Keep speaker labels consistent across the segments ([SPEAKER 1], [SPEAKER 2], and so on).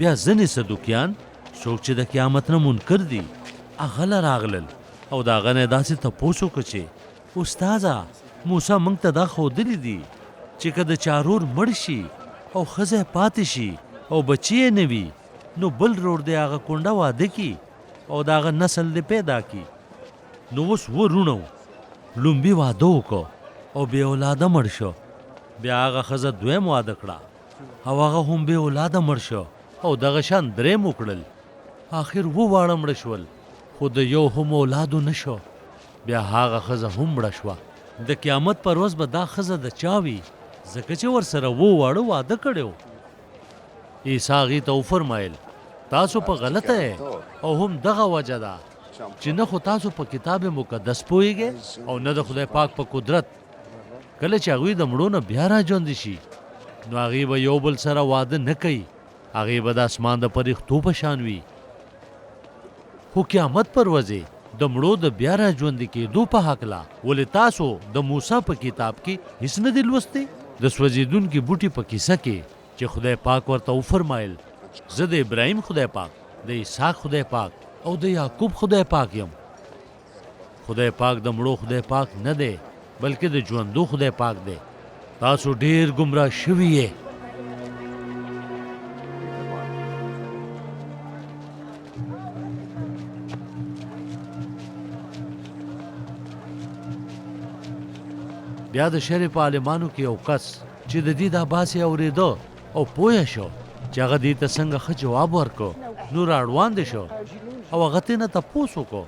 [SPEAKER 1] بیا ځنې صدوقیان، څوک چې د قیامت نه منکر دي، هغه له راغلل او د هغه نه یې داسې تپوس وکړ چې، استاذه! موسی مونږ ته دا ښودلي دي چې که د چا رور مړ شي او ښځه یې پاتې شي او بچي یې نه وي، نو بل رور دې هغه کونډه واده کړي او د هغه نسل دې پیدا کړي. نو اوس اووه وروڼه وو، لومبي واده وکړ او بې اولاده مړ شو، بیا هغه ښځه دویم واده کړه او هغه هم بې اولاده مړ شو او دغه شان دریم وکړل، اخر اووه واړه مړه شول، خو د یو هم اولاد ونه شو، بیا هغه ښځه هم مړه شوه. د قیامت پر ورځ به دا ښځه د چا وي، ځکه چې ورسره اوو واړو واده کړی و؟ عیسی هغوی ته وفرمایل، تاسو په غلطه یئ او هم دغه وجه ده چې نه خو تاسو په کتاب مقدس پوهیږئ او نه د خدای پاک په قدرت. کله چې هغوی د مړو نه بیا راژوندي شي، نو هغوی به یو بل سره واده نه کوي، هغوی به د اسمان د پرښتو په شان وي. خو قیامت پر ورځ د مړو د بیا راژوندي کېدو په هکله ولې تاسو د موسی په کتاب کې هیڅ نه دي لوستي؟ د سوځېدونکي بوټي په کیسه کې چې خدای پاک ورته وفرمایل، زه د ابراهیم خدای پاک، د اسحاق خدای پاک او د یعقوب خدای پاک یم. خدای پاک د مړو خدای پاک نه دی، بلکې د ژوندو خدای پاک دی. تاسو ډېر ګمراه شوي یئ. بیا د شرع په عالمانو کې یو کس چې د دې دا بحث یې اورېده او پوه شو چې هغه دې ته څنګه ښه جواب ورکړ، نو راړواندې شو او هغه ترې نه تپوس وکړ،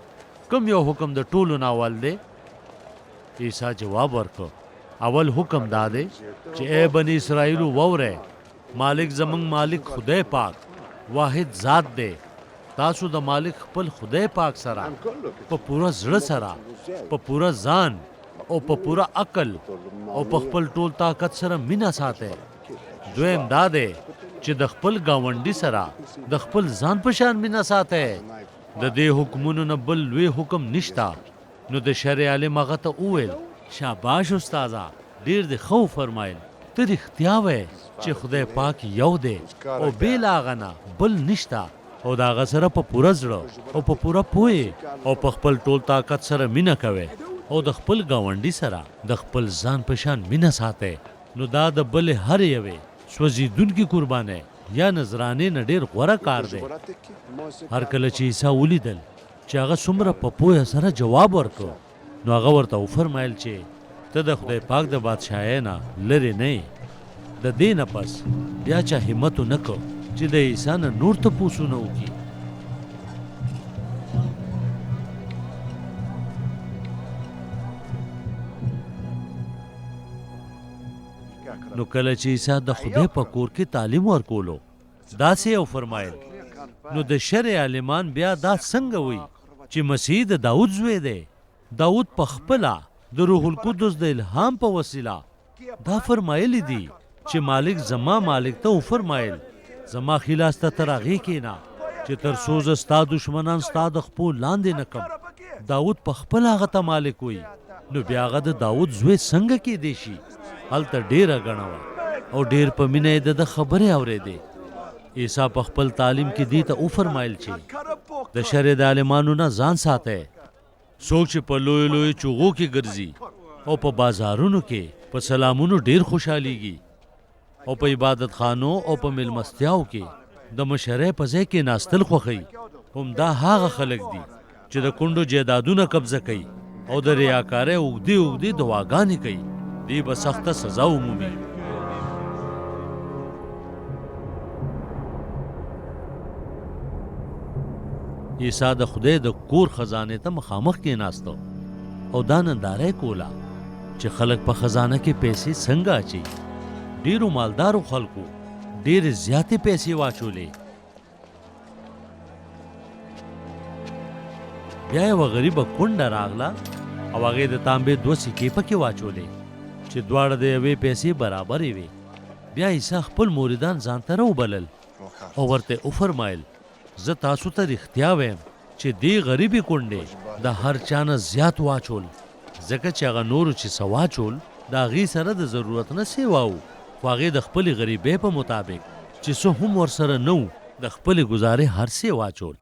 [SPEAKER 1] کوم یو حکم د ټولو نه اول دی؟ عیسی جواب ورکړ، اول حکم دا دی چې ای بني اسراییلو واورئ، مالک زمونږ مالک خدای پاک واحد ذات دی. تاسو د مالک خپل خدای پاک سره په پوره زړه سره، په پوره ځان او په پوره عقل او په خپل ټول طاقت سره مینه ساتئ. دویم دا دی چې د خپل ګاونډي سره د خپل ځان په شان مینه ساتئ. د دې حکمونو نه بل لوی حکم نشته. نو د شرع عالم هغه ته وویل، شاباش استاذه! ډېر دې ښه وفرمایل، ته رښتیا وایې چې خدای پاک یو دی او بې له هغه نه بل نشته او د هغه سره په پوره زړه او په پوره پوهې او په خپل ټول طاقت سره مینه کوې او د خپل ګاونډي سره د خپل ځان په شان مینه ساتې، نو دا د بلې هرې یوې سوځېدونکې قربانۍ یا نذرانې نه ډېر غوره کار دی. هر کله چې عیسی ولیدل چې هغه څومره په پوهه سره جواب ورکړ، نو هغه ورته وفرمایل چې ته د خدای پاک د بادشاهۍ نه لرې نه یې. د دې نه پس بیا چا همت ونه کړ چې د عیسی نه نور تپوسونه وکړي. نو کله چې عیسی د خدای په کور کې تعلیم ورکولو، داسې یې وفرمایل، نو د شرع عالمان بیا دا څنګه وایي چې مسیح د داود زوی دی؟ داود په خپله د روح القدس د الهام په وسیله دا فرمایلي دي چې مالک زما مالک ته وفرمایل، زما ښي لاس ته تر هغې کښېنه چې تر څو زه ستا دښمنان ستا د خپو لاندې نه کړم. داود په خپله هغه ته مالک وایي، نو بیا هغه د داود زوی څنګه کېدی شي؟ هلته ډېره ګڼه وه او ډېر په مینه یې د ده خبرې اورېدې. عیسی په خپل تعلیم کې دې ته وفرمایل چې د شرع د عالمانو نه ځان ساتئ، څوک چې په لویو لویو چوغو کې ګرځي او په بازارونو کې په سلامونو ډېر خوشحالېږي. او په عبادت خانو او په مېلمستیاو کې د مشرۍ په ځای کېناستل خوښوي، همدا هغه خلک دي چې د کونډو جایدادونه قبضه کوي او د ریاکارۍ اوږدې اوږدې دعاګانې کوي، دوی به سخته سزا ومومي. عیسی د خدای د کور خزانې ته مخامخ کېناسته او دا ننداره یې کوله چې خلک په خزانه کې پیسې څنګه اچوي. ډېرو مالدارو خلکو ډېرې زیاتې پیسې واچولې. بیا یوه غریبه کونډه راغله او هغې د تانبې دوه سکې پکې واچولې چې دواړه د یوې پیسې برابرې وې. بیا عیسی خپل مریدان ځان ته راوبلل او ورته یې وفرمایل، زه تاسو ته رښتیا وایم چې دې غریبې کونډې د هر چا نه زیات واچول، ځکه چې هغه نورو چې څه واچول د هغې سره د ضرورت نه سېوا وو، خو هغې د خپلې غریبۍ په مطابق چې څه هم ورسره نه وو د خپلې ګزارې هر څۀ واچول.